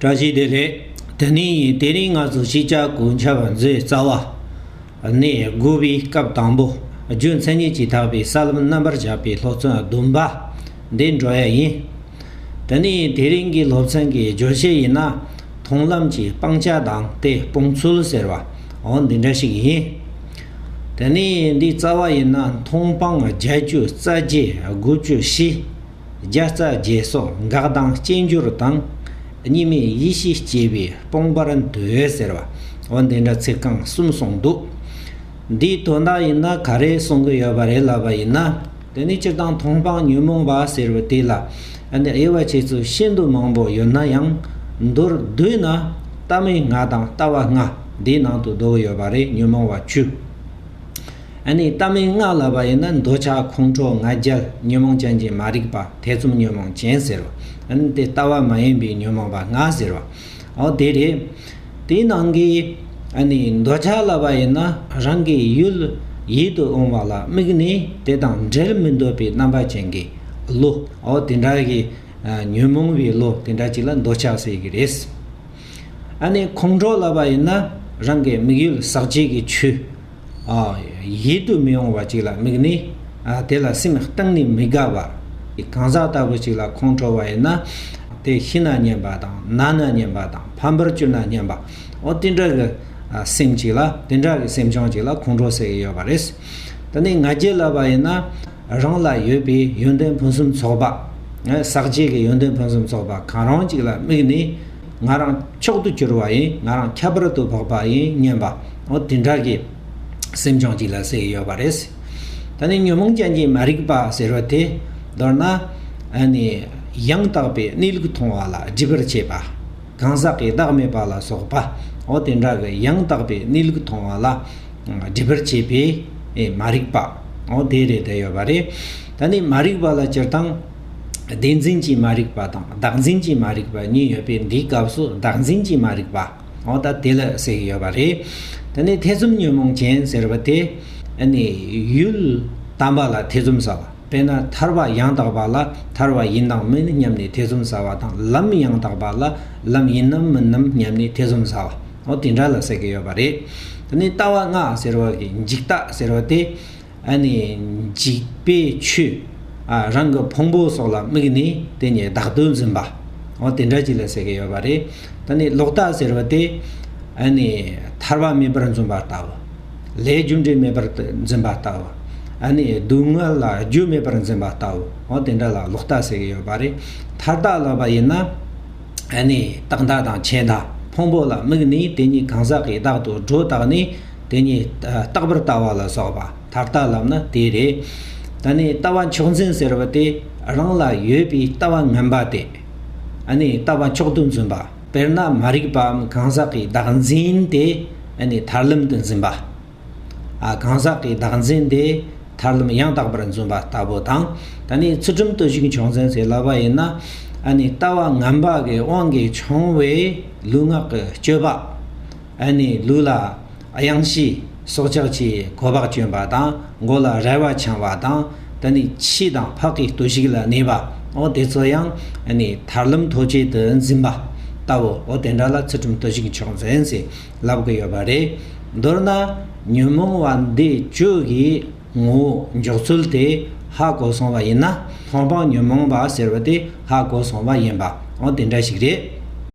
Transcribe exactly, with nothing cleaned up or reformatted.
བཀྲ་ཤིས་བདེ་ལེགས། དེ་ནས་དེ་རིང་ང་ཚོ་ཤེས་བྱ་གོ་ཆ་བ་མཛོད་རྩ་བ་ནས་དགུ་པའི་སྐབས་དང་པོ། རྒྱུ་མཚན་ཉིད་ཀྱིས་ཐེག་པའི་ས་ལམ་རྣམ་པར་དཔྱད་པའི་སློབ་ཚན་བདུན་པ་འདི་འགྲོ་ཡ་ཡིན། དེ་ནས་དེ་རིང་གི་སློབ་ཚན་གྱི་བརྗོད་གཞི་ཡིན་ན། མཐོང་ལམ་གྱི་སྤང་བྱ་དང་དེ་སྤོང་ཚུལ་ཟེར་བ། འོ་འདི་འདྲ་ཞིག་ཡིན། དེ་ནས་འདི་རྩ་བ་ཡིན་ན། མཐོང་སྤང་བརྒྱད་ཅུ་རྩ་བརྒྱད་དགུ་བཅུ་བཞི། བརྒྱ་རྩ་བརྒྱད་སོགས་འགག་དང་རྐྱེན་སྦྱོར་དང་། གཉིས་མེད་ཡེ་ཤེས་སྐྱེ་བའི་སྤོང་བར་འདོད་ཟེར་བ། འོ་འདི་འདྲ་ཚིག་རྐང་གསུམ་གསུངས་འདུག། འདིའི་དོན་དག་ཡིན་ན་ག་རེ་གསུང་གི་ཡོད་པ་རེད་ལབ་པ་ཡིན་ན། དེ་ནི་སྤྱིར་བཏང་མཐོང་སྤང་ཉོན་མོངས་པ་ཟེར་བ་དེ་ལ་ཨ་ནི་དབྱེ་བ་ཕྱེ་ཚུལ་ཤིན་ཏུ་མང་པོ་ཡོད་ན་ཡང་། མདོར་བསྡུས་ན་ལྟ་མིན་ལྔ་དང་ལྟ་བ་ལྔ་འདིའི་ནང་དུ་བསྡུ་གི་ཡོད་པ་རེད། ཉོན་མོངས་པ་བཅུ། ཨ་ནི་ལྟ་མིན་ལྔ་ལབ་པ་ཡིན་ན། འདོད་ཆགས་ཁོང་ཁྲོ་ང་རྒྱལ་ཉོན་མོངས་ཅན་གྱི་མ་རིག་པ་ཐེ་ཚོམ་ཉོན་མོངས་ཅན་ཟེར་བ། ཨ་ནི་དེ་ལྟ་བ་མ་ཡིན་པའི་ཉོན་མོངས་པ་ལྔ་ཟེར་བ། འོ་དེ་རེད། དེའི་ནང་གི་ཨ་ནི་འདོད་ཆགས་ལབ་པ་ཡིན་ན། རང་གི་ཡུལ་ཡིད་དུ་འོང་བ་ལ་དམིགས་ནས་དེ་དང་འབྲལ་མི་འདོད་པའི་རྣམ་པ་ཅན་གྱི་བློ། འོ་དེ་འདྲ་གི་ཨ་ཉོན་མོངས་པའི་བློ་དེ་འདྲ་ཅིག་ལ་འདོད་ཆགས་ཟེར་གི་རེད། ཨ་ནི་ཁོང་ཁྲོ་ལབ་པ་ཡིན་ན། རང་གི་དམིགས་ཡུལ་ཟག་བཅས་ཀྱི་ཆོས། ཨ་ཡིད་དུ་མི་འོང་བ་ཅིག་ལ་དམིགས་ནས། ཨ་དེ་ལ་སེམས་གཏིང་ནས་མི་དགའ་བ། གང་ཟག་ལྟ་བུ་ཅིག་ལ་ཁོང་ཁྲོ་བ་ཡིན་ན། དེ་ཤི་ན་སྙམ་པ་དང་། ན་ན་སྙམ་པ་དང་། ཕམ་པར་གྱུར་ན་སྙམ་པ། འོ་དེ་འདྲ་གི་ཨ་སེམས་ཅིག་ལ། དེ་འདྲ་གི་སེམས་བྱུང་ཅིག་ལ་ཁོང་ཁྲོ་ཟེར་གི་ཡོད་པ་རེད། དེ་ནས་ང་རྒྱལ་ལབ་པ་ཡིན་ན། རང་ལ་ཡོད་པའི་ཡོན་ཏན་ཕུན་སུམ་ཚོགས་པ། ཟག་བཅས་ཀྱི་ཡོན་ཏན་ཕུན་སུམ་ཚོགས་པ་གང་རུང་ཅིག་ལ་དམིགས་ནས། ང་རང་མཆོག་ཏུ་གྱུར་པ་ཡིན། ང་རང་ཁྱད་པར་དུ་འཕགས་པ་ཡིན་སྙམ་པ། འོ་དེ་འདྲ་གི་སེམས་བྱུང་ཅིག་ལ་ཟེར་གྱི་ཡོད་པ་རེད། ད་ནི་ཉོན་མོངས་ཅན་གྱི་མ་རིག་པ་ཟེར་བ་དེ། མདོར་ན་ཨ་ནི་ཡང་དག་པའི་གནས་ལུགས་མཐོང་བ་ལ་སྒྲིབ་པར་བྱེད་པ། གང་ཟག་གི་བདག་མེད་པ་ལ་སོགས་པ། འོ་དེ་འདྲ་གི་ཡང་དག་པའི་གནས་ལུགས་མཐོང་བ་ལ་སྒྲིབ་པར་བྱེད་པའི་ཨེ་མ་རིག་པ། འོ་དེ་རེད་བསྡད་ཡོད་པ་རེད། ད་ནི་མ་རིག་པ་ལ་སྤྱིར་བཏང་བདེན་འཛིན་གྱི་མ་རིག་པ་དང་བདག་འཛིན་གྱི་མ་རིག་པ་གཉིས་ཡོད་པས། འདིའི་སྐབས་སུ་བདག་འཛིན་གྱི་མ་རིག་པ། འོ་ད་དེ་ལ་ཟེར་གྱི་ཡོད་པ་རེད། ད་ནི་ཐེ་ཚོམ་ཉོན་མོངས་ཅན་ཟེར་བ་དེ། ཨ་ནི་ཡུལ་དམ་པ་ལ་ཐེ་ཚོམ་ཟ་བ། དཔེར་ན་ཐར་པ་ཡང་དག་པ་ལ་ཐར་པ་ཡིན་དང་མིན་སྙམ་ནས་ཐེ་ཚོམ་ཟ་བ་དང་། ལམ་ཡང་དག་པ་ལ་ལམ་ཡིན་ནམ་མིན་ནམ་སྙམ་ནས་ཐེ་ཚོམ་ཟ་བ། འོ་དེ་འདྲ་ལ་ཟེར་གྱི་ཡོད་པ་རེད། དེ་ནས་ལྟ་བ་ལྔ་ཟེར་བ་གི་འཇིག་ལྟ་ཟེར་བ་དེ། ཨ་ནི་འཇིག་པའི་ཆོས། ཨ་རང་གི་ཕུང་པོ་སོགས་ལ་དམིགས་ནས་དེ་ཉིད་བདག་ཏུ་འཛིན་པ། འོ་དེ་འདྲ་ཅིག་ལ་ཟེར་གྱི་ཡོད་པ་རེད། ད་ནི་ལོག་ལྟ་ཟེར་བ་དེ། ཨ་ནི་ཐར་པ་མེད་པར་འཛིན་པ་ལྟ་བུ། ལས་རྒྱུ་འབྲས་མེད་པར་འཛིན་པ་ལྟ་བུ། ཨ་ནི་སྡུག་བསྔལ་ལ་རྒྱུ་མེད་པར་འཛིན་པ་ལྟ་བུ། འོ་དེ་འདྲ་ལ་ལོག་ལྟ་ཟེར་གྱི་ཡོད་པ་རེད། ཐར་ལྟ་ལབ་པ་ཡིན་ན། ཨ་ནི་རྟག་མཐའ་དང་ཆད་མཐའ། ཕུང་པོ་ལ་དམིགས་ནས་དེ་ཉིད་གང་ཟག་གི་བདག་ཏུ་སྒྲོ་བཏགས་ནས་དེ་ཉིད་རྟག་པར་ལྟ་བ་ལ་སོགས་པ་ཐར་ལྟ་ལབ་ན་དེ་རེད། ད་ནི་ལྟ་བ་མཆོག་འཛིན་ཟེར་བ་དེ། རང་ལ་ཡོད་པའི་ལྟ་བ་ངན་པ་དེ། ཨ་ནི་ལྟ་བ་མཆོག་ཏུ་འཛིན་པ། དཔེར་ན་མ་རིག་པའམ་གང་ཟག་གི་བདག་འཛིན་དེ། ཨ་ནི་ཐར་ལམ་དུ་འཛིན་པ། ཨ་གང་ཟག་གི་བདག་འཛིན་དེ་ཐར་ལམ་ཡང་དག་པར་འཛིན་པ་ལྟ་བུ་དང་། ད་ནི་ཚུལ་ཁྲིམས་བརྟུལ་ཞུགས་མཆོག་འཛིན་ཟེར་ལབ་པ་ཡིན་ན། ཨ་ནི་ལྟ་བ་ངན་པ་གི་དབང་གིས་བྱུང་བའི་ལུས་ངག་གི་སྤྱོད་པ། ཨ་ནི་ལུས་ལ་གཡང་གཞི་སྲོག་ཆགས་ཀྱི་གོ་འབག་གྱོན་པ་དང་། མགོ་ལ་རལ་བ་འཕྱང་བ་དང་། ད་ནི་ཆོས་དང་འཕགས་པའི་བརྟུལ་ཞུགས་ལ་གནས་པ། འོ་དེ་ཚོ་ཡང་ཨ་ནི་ཐར་ལམ་ཐོབ་བྱེད་དུ་འཛིན་པ་ལྟ་བུ། འོ་དེ་འདྲ་ལ་ཚུལ་ཁྲིམས་བརྟུལ་ཞུགས་མཆོག་འཛིན་ཟེར་ལབ་ཀྱི་ཡོད་པ་རེད། མདོར་ན་ཉོན་མོངས་པ་འདི་བཅུ་གི་ངོ་བོ་འཇོག་ཚུལ་དེ་ཧ་གོ་སོང་བ་ཡིན་ན། མཐོང་སྤང་ཉོན་མོངས་པ་ཟེར་བ་དེ་ཧ་གོ་སོང་བ་ཡིན་པ། འོ་དེ་འདྲ་ཞིག་རེད།